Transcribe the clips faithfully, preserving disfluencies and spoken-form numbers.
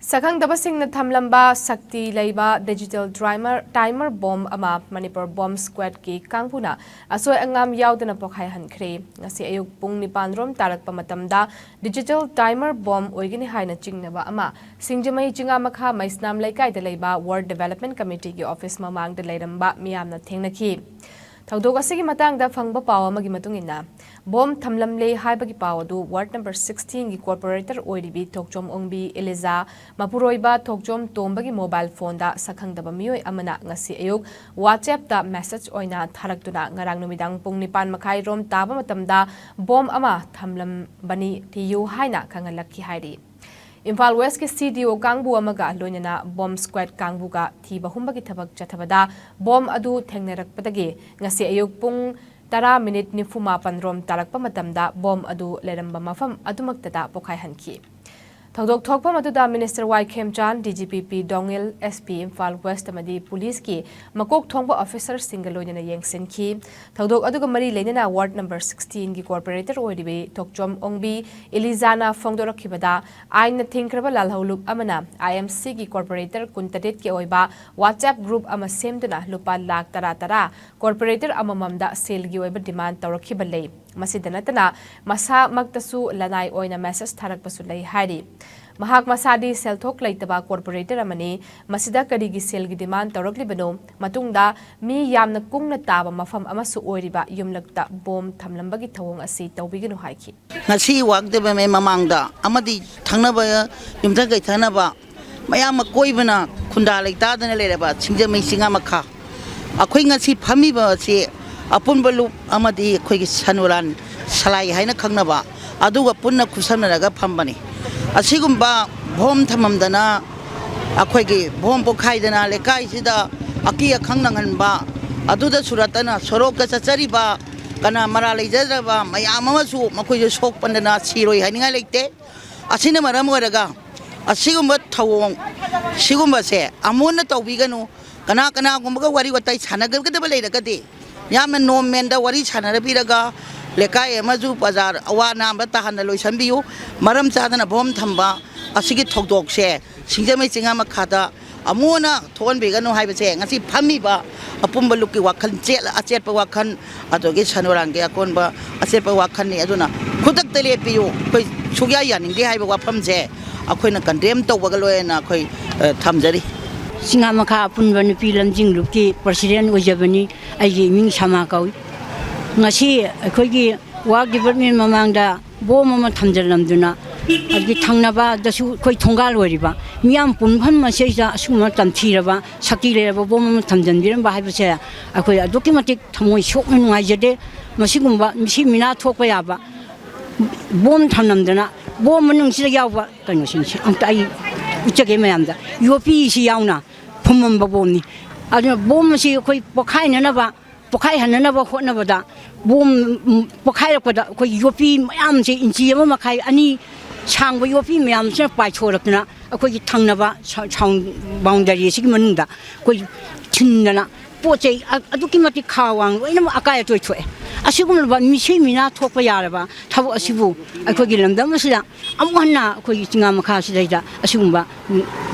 ꯁꯛꯈꯪꯗꯕꯁꯤꯡꯅ ꯊꯝꯂꯝꯕ ꯁꯛꯇꯤ ꯂꯩꯕ digital timer, timer bomb ꯑꯃ ꯃꯅꯤꯄꯨꯔ bomb squadꯀꯤ ꯀꯥꯡꯕꯨꯅ ꯑꯁꯣꯏ ꯑꯉꯥꯝ ꯌꯥꯎꯗꯅ ꯄꯣꯈꯥꯏꯍꯟꯈ꯭ꯔꯦ꯫ ꯉꯁꯤ ꯑꯌꯨꯛ ꯄꯨꯡ ꯅꯤꯄꯥꯟ ꯔꯣꯝ ꯇꯥꯔꯛꯄ ꯃꯇꯝꯗ digital timer bomb ꯑꯣꯏꯒꯅꯤ ꯍꯥꯏꯅ ꯆꯤꯡꯅꯕ ꯑꯃ ꯁꯤꯡꯖꯃꯩ ꯆꯤꯉꯥꯃꯈꯥ ꯃꯩꯁꯅꯥꯝ ꯂꯩꯀꯥꯏꯗ ꯂꯩꯕ ward development committeeꯒꯤ office ꯃꯃꯥꯡꯗ ꯂꯩꯔꯝꯕ ꯃꯤꯌꯥꯝꯅ ꯊꯦꯡꯅꯈꯤ꯫ ꯊꯧꯗꯣꯛ ꯑꯁꯤꯒꯤ ꯃꯇꯥꯡꯗ ꯐꯪꯕ ꯄꯥꯎ ꯑꯃꯒꯤ ꯃꯇꯨꯡ ꯏꯟꯅ, bomb ꯊꯝꯂꯝꯂꯦ ꯍꯥꯏꯕꯒꯤ ꯄꯥꯎ ꯑꯗꯨ ward number sixteenꯒꯤ corporator ꯑꯣꯏꯔꯤꯕꯤ ꯊꯣꯛꯆꯣꯝ ꯑꯣꯡꯕꯤ ꯏꯂꯤꯖꯥ ꯃꯄꯨꯔꯣꯏꯕ ꯊꯣꯛꯆꯣꯝ ꯇꯣꯝꯕꯒꯤ mobile phoneꯗ ꯁꯛꯈꯪꯗꯕ ꯃꯤꯑꯣꯏ ꯑꯃꯅ ꯉꯁꯤ ꯑꯌꯨꯛ WhatsAppꯇ message ꯑꯣꯏꯅ ꯊꯥꯔꯛꯇꯨꯅ ꯉꯔꯥꯡ ꯅꯨꯃꯤꯗꯥꯡ ꯄꯨꯡ ꯅꯤꯄꯥꯟ ꯃꯈꯥꯏ ꯔꯣꯝ ꯇꯥꯕ ꯃꯇꯝꯗ bomb ꯑꯃ ꯊꯝꯂꯝꯕꯅꯤ, ꯊꯤꯌꯨ ꯍꯥꯏꯅ ꯈꯪꯍꯜꯂꯛꯈꯤ ꯍꯥꯏꯔꯤ꯫ ꯏꯝꯐꯥꯜ Westꯀꯤ CDO ꯀꯥꯡꯕꯨ ꯑꯃꯒ ꯂꯣꯏꯅꯅ bomb squad ꯀꯥꯡꯕꯨꯒ ꯊꯤꯕ ꯍꯨꯝꯕꯒꯤ ꯊꯕꯛ ꯆꯠꯊꯕꯗ bomb ꯑꯗꯨ ꯊꯦꯡꯅꯔꯛꯄꯗꯒꯤ ꯉꯁꯤ ꯑꯌꯨꯛ ꯄꯨꯡ ꯇꯔꯥ ꯃꯤꯅꯤꯠ ꯅꯤꯐꯨ ꯃꯥꯄꯟ ꯔꯣꯝ ꯇꯥꯔꯛꯄ ꯃꯇꯝꯗ bomb ꯑꯗꯨ ꯂꯩꯔꯝꯕ ꯃꯐꯝ ꯑꯗꯨꯃꯛꯇꯗ ꯄꯣꯈꯥꯏꯍꯟꯈꯤ꯫ ꯊꯧꯗꯣꯛ ꯊꯣꯛꯄ ꯑꯗꯨꯗ Minister ꯋꯥꯏ ꯈꯦꯝꯆꯥꯟ, DGP ꯄꯤ ꯗꯣꯡꯉꯤꯜ, SP ꯏꯝꯐꯥꯜ West ꯑꯃꯗꯤ ꯄꯨꯂꯤꯁꯀꯤ ꯃꯀꯣꯛ ꯊꯣꯡꯕ officerꯁꯤꯡꯒ ꯂꯣꯏꯅꯅ ꯌꯦꯡꯁꯤꯟꯈꯤ꯫ ꯊꯧꯗꯣꯛ ꯑꯗꯨꯒ ꯃꯔꯤ ꯂꯩꯅꯅ ward number sixteenꯒꯤ corporator ꯑꯣꯏꯔꯤꯕꯤ ꯊꯣꯛꯆꯣꯝ ꯑꯣꯡꯕꯤ ꯏꯂꯤꯖꯥꯅ ꯐꯣꯡꯗꯣꯔꯛꯈꯤꯕꯗ, ꯑꯥꯏꯟꯅ ꯊꯤꯡꯈ꯭ꯔꯕ ꯂꯥꯜꯍꯧꯂꯨꯞ ꯑꯃꯅ IMCꯒꯤ corporator ꯀꯨꯟꯇꯔꯦꯠꯀꯤ ꯑꯣꯏꯕ WhatsApp group ꯑꯃ ꯁꯦꯝꯗꯨꯅ ꯂꯨꯄꯥ ꯂꯥꯈ ꯇꯔꯥ ꯇꯔꯥ corporator ꯑꯃꯃꯝꯗ ꯁꯦꯜꯒꯤ ꯑꯣꯏꯕ demand ꯇꯧꯔꯛꯈꯤꯕ ꯂꯩ꯫ ꯃꯁꯤꯗ ꯅꯠꯇꯅ ꯃꯁꯥꯃꯛꯇꯁꯨ ꯂꯅꯥꯏ ꯑꯣꯏꯅ message ꯊꯥꯔꯛꯄꯁꯨ ꯂꯩ ꯍꯥꯏꯔꯤ꯫ ꯃꯍꯥꯛ ꯃꯁꯥꯗꯤ ꯁꯦꯜꯊꯣꯛ ꯂꯩꯇꯕ corporator ꯑꯃꯅꯤ꯫ ꯃꯁꯤꯗ ꯀꯔꯤꯒꯤ ꯁꯦꯜꯒꯤ demand ꯇꯧꯔꯛꯂꯤꯕꯅꯣ? ꯃꯇꯨꯡꯗ ꯃꯤ ꯌꯥꯝꯅ ꯀꯨꯡꯅ ꯇꯥꯕ ꯃꯐꯝ ꯑꯃꯁꯨ ꯑꯣꯏꯔꯤꯕ ꯌꯨꯝꯂꯛꯇ bomb ꯊꯝꯂꯝꯕꯒꯤ ꯊꯧꯑꯣꯡ ꯑꯁꯤ ꯇꯧꯕꯤꯒꯅꯨ ꯍꯥꯏꯈꯤ꯫ ꯉꯁꯤ ꯋꯥꯛ ꯗꯦꯕꯦꯃꯦ ꯃꯃꯥꯡꯗ ꯑꯃꯗꯤ ꯊꯪꯅꯕ ꯌꯨꯝꯊꯪ ꯀꯩꯊꯪꯅꯕ ꯃꯌꯥꯝ ꯑꯃ ꯀꯣꯏꯕꯅ ꯈꯨꯟꯗꯥ ꯂꯩꯇꯥꯗꯅ ꯂꯩꯔꯕ ꯁꯤꯡꯖꯃꯩ ꯆꯤꯉꯥꯃꯈꯥ ꯑꯩꯈꯣꯏ ꯉꯁꯤ ꯐꯝꯃꯤꯕ ꯑꯁꯤ ꯑꯄꯨꯟꯕ ꯂꯨꯞ ꯑꯃꯗꯤ ꯑꯩꯈꯣꯏꯒꯤ ꯁꯟ ꯎꯔꯥꯟ ꯁꯂꯥꯏ ꯍꯥꯏꯅ ꯈꯪꯅꯕ ꯑꯗꯨꯒ ꯄꯨꯟꯅ ꯈꯨꯠꯁꯝꯅꯔꯒ ꯐꯝꯕꯅꯤ꯫ ꯑꯁꯤꯒꯨꯝꯕ bomb ꯊꯝꯃꯝꯗꯅ ꯑꯩꯈꯣꯏꯒꯤ bomb ꯄꯣꯈꯥꯏꯗꯅ ꯂꯩꯀꯥꯏꯁꯤꯗ ꯑꯀꯤ ꯑꯈꯪ ꯅꯪꯍꯟꯕ, ꯑꯗꯨꯗꯁꯨ ꯅꯠꯇꯅ ꯁꯣꯔꯣꯛꯇ ꯆꯠꯆꯔꯤꯕ ꯀꯅꯥ ꯃꯔꯥ ꯂꯩꯖꯗ꯭ꯔꯕ ꯃꯌꯥꯝ ꯑꯃꯁꯨ ꯃꯈꯣꯏꯁꯨ ꯁꯣꯛꯄꯟꯗꯅ ꯁꯤꯔꯣꯏ ꯍꯥꯏꯅꯤꯡꯉꯥꯏ ꯂꯩꯇꯦ꯫ ꯑꯁꯤꯅ ꯃꯔꯝ ꯑꯣꯏꯔꯒ ꯑꯁꯤꯒꯨꯝꯕ ꯊꯧꯑꯣꯡ ꯁꯤꯒꯨꯝꯕꯁꯦ ꯑꯃꯨꯛ ꯍꯟꯅ ꯇꯧꯕꯤꯒꯅꯨ꯫ ꯀꯅꯥ ꯀꯅꯥꯒꯨꯝꯕꯒ ꯋꯥꯔꯤ ꯋꯥꯇꯥꯏ ꯁꯥꯟꯅꯒꯗꯕ ꯂꯩꯔꯒꯗꯤ ꯌꯥꯝꯅ normalꯗ ꯋꯥꯔꯤ ꯁꯥꯟꯅꯔꯕꯤꯔꯒ ꯂꯩꯀꯥꯏ ꯑꯃꯁꯨ ꯕꯖꯥꯔ ꯑꯋꯥ ꯑꯅꯥ ꯑꯃ ꯇꯥꯍꯟꯅ ꯂꯣꯏꯁꯤꯟꯕꯤꯌꯨ꯫ ꯃꯔꯝ ꯆꯥꯗꯅ bomb ꯊꯝꯕ ꯑꯁꯤꯒꯤ ꯊꯧꯗꯣꯛꯁꯦ ꯁꯤꯡꯖꯃꯩ ꯆꯤꯡꯉꯥ ꯃꯈꯥꯗ ꯑꯃꯨꯛ ꯍꯟꯅ ꯊꯣꯛꯍꯟꯕꯤꯒꯅꯨ ꯍꯥꯏꯕꯁꯦ ꯉꯁꯤ ꯐꯝꯃꯤꯕ ꯑꯄꯨꯝꯕ ꯂꯨꯞꯀꯤ ꯋꯥꯈꯜ, ꯆꯦꯠ-, ꯑꯆꯦꯠꯄ ꯋꯥꯈꯜ, ꯑꯗꯨꯗꯒꯤ ꯁꯅꯣꯔꯥꯡꯒꯤ ꯑꯀꯣꯟꯕ ꯑꯆꯦꯠꯄ ꯋꯥꯈꯜꯅꯤ꯫ ꯑꯗꯨꯅ ꯈꯨꯗꯛꯇ ꯂꯦꯞꯄꯤꯌꯨ, ꯑꯩꯈꯣꯏ ꯁꯨꯛꯌꯥ ꯌꯥꯅꯤꯡꯗꯦ ꯍꯥꯏꯕ ꯋꯥꯐꯝꯁꯦ ꯑꯩꯈꯣꯏꯅ ꯀꯟꯗꯦꯝ ꯇꯧꯕꯒ ꯂꯣꯏꯅꯅ ꯑꯩꯈꯣꯏ, ꯑ, ꯊꯝꯖꯔꯤ꯫ ꯆꯤꯡꯉꯥ ꯃꯈꯥ ꯑꯄꯨꯟꯕ ꯅꯨꯄꯤ ꯂꯝꯖꯤꯡ ꯂꯨꯞꯀꯤ ꯄ꯭ꯔꯁꯤꯗꯦꯟ ꯑꯣꯏꯖꯕꯅꯤ꯫ ꯑꯩꯒꯤ ꯏꯃꯤꯡ ꯁꯃꯥ ꯀꯧꯏ꯫ ꯉꯁꯤ ꯑꯩꯈꯣꯏꯒꯤ ꯋꯥꯔꯛ ꯗꯤꯄꯥꯔꯠꯃꯦꯟ ꯃꯃꯥꯡꯗ ꯕꯣꯝ ꯑꯃ ꯊꯝꯖꯤꯜꯂꯝꯗꯨꯅ, ꯑꯗꯒꯤ ꯊꯪꯅꯕꯗꯁꯨ ꯑꯩꯈꯣꯏ ꯊꯣꯡꯒꯥꯜ ꯑꯣꯏꯔꯤꯕ ꯃꯤꯌꯥꯝ ꯄꯨꯟꯐꯝ ꯑꯁꯤꯗ ꯑꯁꯤꯒꯨꯝꯕ ꯇꯝꯊꯤꯔꯕ, ꯁꯛꯇꯤ ꯂꯩꯔꯕ ꯕꯣꯝ ꯑꯃ ꯊꯝꯖꯤꯟꯕꯤꯔꯝꯕ ꯍꯥꯏꯕꯁꯦ ꯑꯩꯈꯣꯏ ꯑꯗꯨꯛꯀꯤ ꯃꯇꯤꯛ ꯊꯃꯣꯏ ꯁꯣꯛꯅ ꯅꯨꯡꯉꯥꯏꯖꯗꯦ꯫ ꯃꯁꯤꯒꯨꯝꯕ ꯃꯤꯁꯤ ꯃꯤꯅꯥ ꯊꯣꯛꯄ ꯌꯥꯕ ꯕꯣꯝ ꯊꯝꯂꯝꯗꯅ, ꯕꯣꯝ ꯃꯅꯨꯡꯁꯤꯗ ꯌꯥꯎꯕ ꯀꯩꯅꯣꯁꯤꯡꯁꯦ ꯑꯝꯇ ꯑꯩ ꯎꯠꯆꯒꯦ ꯃꯌꯥꯝꯗ, ꯌꯣꯠꯄꯤꯁꯤ ꯌꯥꯎꯅ ꯐꯨꯝꯃꯝꯕ ꯕꯣꯝꯅꯤ꯫ ꯑꯗꯨꯅ ꯕꯣꯝ ꯑꯁꯤ ꯑꯩꯈꯣꯏ ꯄꯣꯈꯥꯏꯅꯅꯕ, ꯄꯣꯈꯥꯏꯍꯟꯅꯅꯕ ꯍꯣꯠꯅꯕꯗ ꯕꯣꯝ, ꯎꯝ, ꯄꯣꯈꯥꯏꯔꯛꯄꯗ ꯑꯩꯈꯣꯏ ꯌꯣꯠꯄꯤ ꯃꯌꯥꯝꯁꯦ ꯏꯟꯆꯤ ꯑꯃ ꯃꯈꯥꯏ, ꯑꯅꯤ ꯁꯥꯡꯕ ꯌꯣꯠꯄꯤ ꯃꯌꯥꯝꯁꯤꯅ ꯄꯥꯏꯊꯣꯔꯛꯇꯅ ꯑꯩꯈꯣꯏꯒꯤ ꯊꯪꯅꯕ ꯁꯥ-, ꯁꯥꯎꯟ ꯕꯥꯎꯟꯗꯔꯤ ꯑꯁꯤꯒꯤ ꯃꯅꯨꯡꯗ ꯑꯩꯈꯣꯏ ꯊꯤꯟꯗꯅ ꯄꯣꯠ ꯆꯩ ꯑ-, ꯑꯗꯨꯛꯀꯤ ꯃꯇꯤꯛ ꯈꯥ ꯋꯥꯡ ꯂꯣꯏꯅꯃꯛ ꯑꯀꯥꯏ ꯑꯇꯣꯏ ꯊꯣꯛꯑꯦ꯫ ꯑꯁꯤꯒꯨꯝꯂꯕ ꯃꯤꯁꯤ ꯃꯤꯅꯥ ꯊꯣꯛꯄ ꯌꯥꯔꯕ ꯊꯕꯛ ꯑꯁꯤꯕꯨ ꯑꯩꯈꯣꯏꯒꯤ ꯂꯝꯗꯝ ꯑꯁꯤꯗ ꯑꯃꯨꯛ ꯍꯟꯅ ꯑꯩꯈꯣꯏꯒꯤ ꯆꯤꯡꯉꯥ ꯃꯈꯥꯁꯤꯗꯩꯗ ꯑꯁꯤꯒꯨꯝꯕ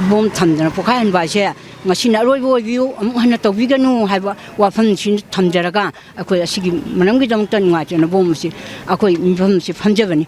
ꯕꯣꯝ ꯊꯝꯗꯅ ꯄꯣꯈꯥꯏꯍꯟꯕ ꯍꯥꯏꯁꯦ ꯉꯁꯤꯅ ꯑꯔꯣꯏꯕ ꯑꯣꯏꯕꯤꯌꯨ꯫ ꯑꯃꯨꯛ ꯍꯟꯅ ꯇꯧꯕꯤꯒꯅꯨ ꯍꯥꯏꯕ ꯋꯥꯐꯝꯁꯤ ꯊꯝꯖꯔꯒ ꯑꯩꯈꯣꯏ ꯑꯁꯤꯒꯤ ꯃꯔꯝꯒꯤꯗꯃꯛꯇ ꯅꯨꯡꯉꯥꯏꯇꯅ ꯕꯣꯝ ꯑꯁꯤ ꯑꯩꯈꯣꯏ ꯃꯤꯐꯝꯁꯤ ꯐꯝꯖꯕꯅꯤ꯫